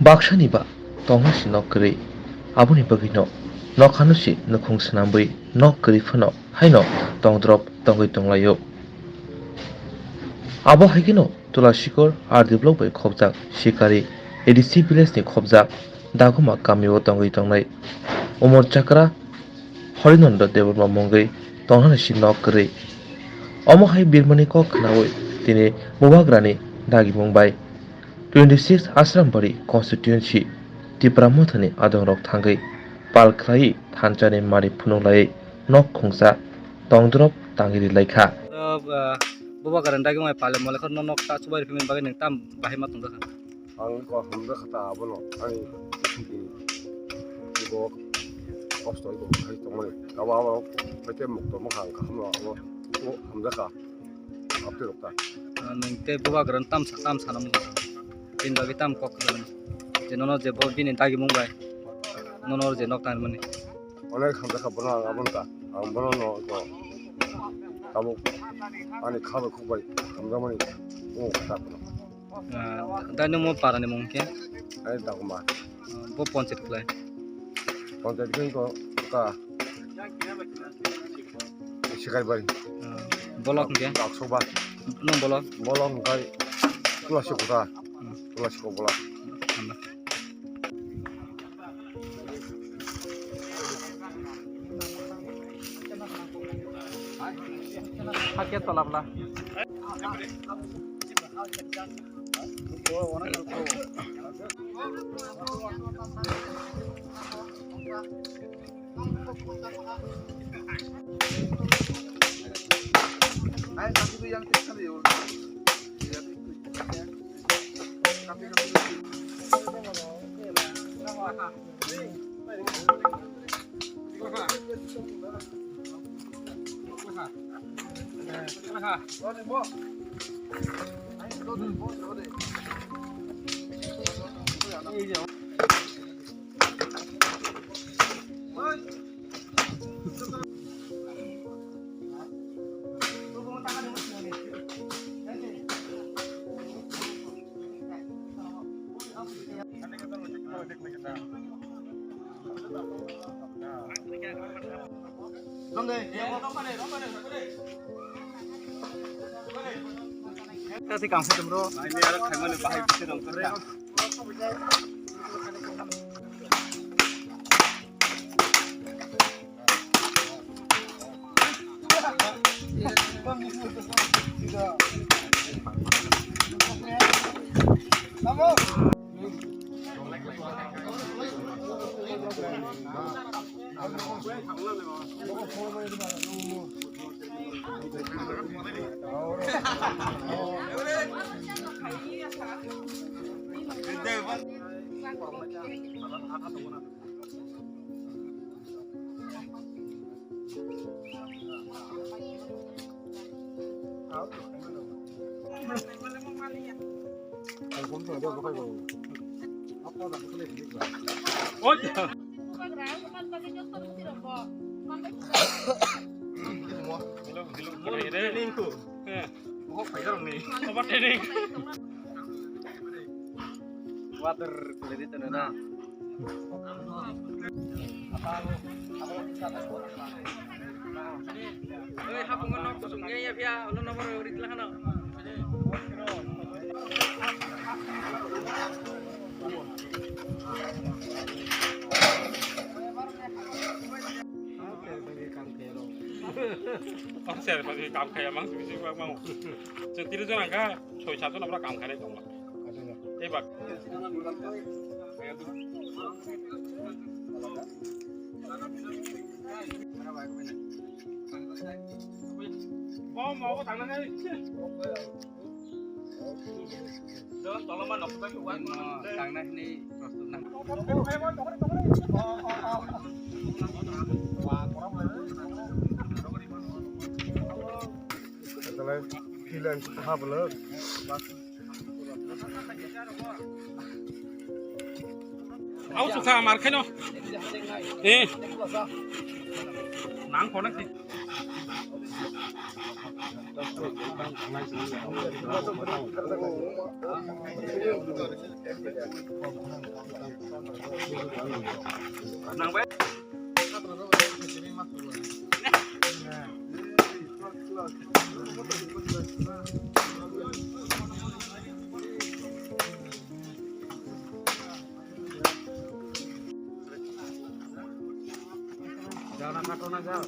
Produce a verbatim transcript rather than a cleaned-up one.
Baksani ba tongna si nok kwrwi, aboni bagwino nokhano si nukhung swnambwi nok kwrwi phano haino tongdrop tongwi tonglaio. Abo hai kheno Tulasikor R D block bai khobjak Sikari A D C village ni khobjak Dagoma kamio tongwi tongnai Umor Chakra Horinandra Debbarma mungwi tongnani si nok kwrwi. Omo hai birmani kok khnaui tini Bubagrani dagimung bai twenty six Asrambari constituency Tipra Mothani adongrok thangwi pal khlaiwi thanchani mari phunuk laiwi nok khungsa tongdrop tangwi ri lai kha. Oro, ah, Bubagrani dagimung bai pal mole khorno nok ta chubai rw phimani bagwi nwng tam bahai ma tongjakha. Ang iko hamjakha ta abono ani iko kosto iko khai tongmani. Abo abo paite mukto mokha ang kaham no abo iko hamjakha. Abte rok ta. Ah, nwng tei Bubagrani tam sa, tam sana mung. Bini bagwi tam kok kwrwng. Je nono je bo bini dagimung bai. Nono je nok tangmani. Onek hamjakha bono ang abono ta. Ang bono no iko tabuk ani kha bai khuk bai hamjakmani. O kha ta bono. Ah, dai nwng mo parani mung khe? Ai Dagoma. Ah, bo panchayat khlai? Panchayat khe ko ka. Sikaribari. Ah, block hwnkhe? Daksoba. Nwng block? Block hwnkhe Tulasi Kota. Hmm. Tulasi Kota block. Hambai. Hakhe tola bwla. Tasi kangsa tumro. Ini ada kaiman bahai bisa dong kerja. Water kulit itu nana. Oi, hapung nok kusung ya, ya, ya, ulo nomor urit lah, no. Orser bagi kam kaya mang sibisi mang mang. Sing tiri jon angka, soi sat jon abra kam kare tong. Tei bak. Om, mau tangan aja. Tolong mah nok bai wan. Tang na hini prostus na. Ito lang, ilan sa haplo. Au sukha mar khaino. Eh. Nang konak di. Jana katona ja.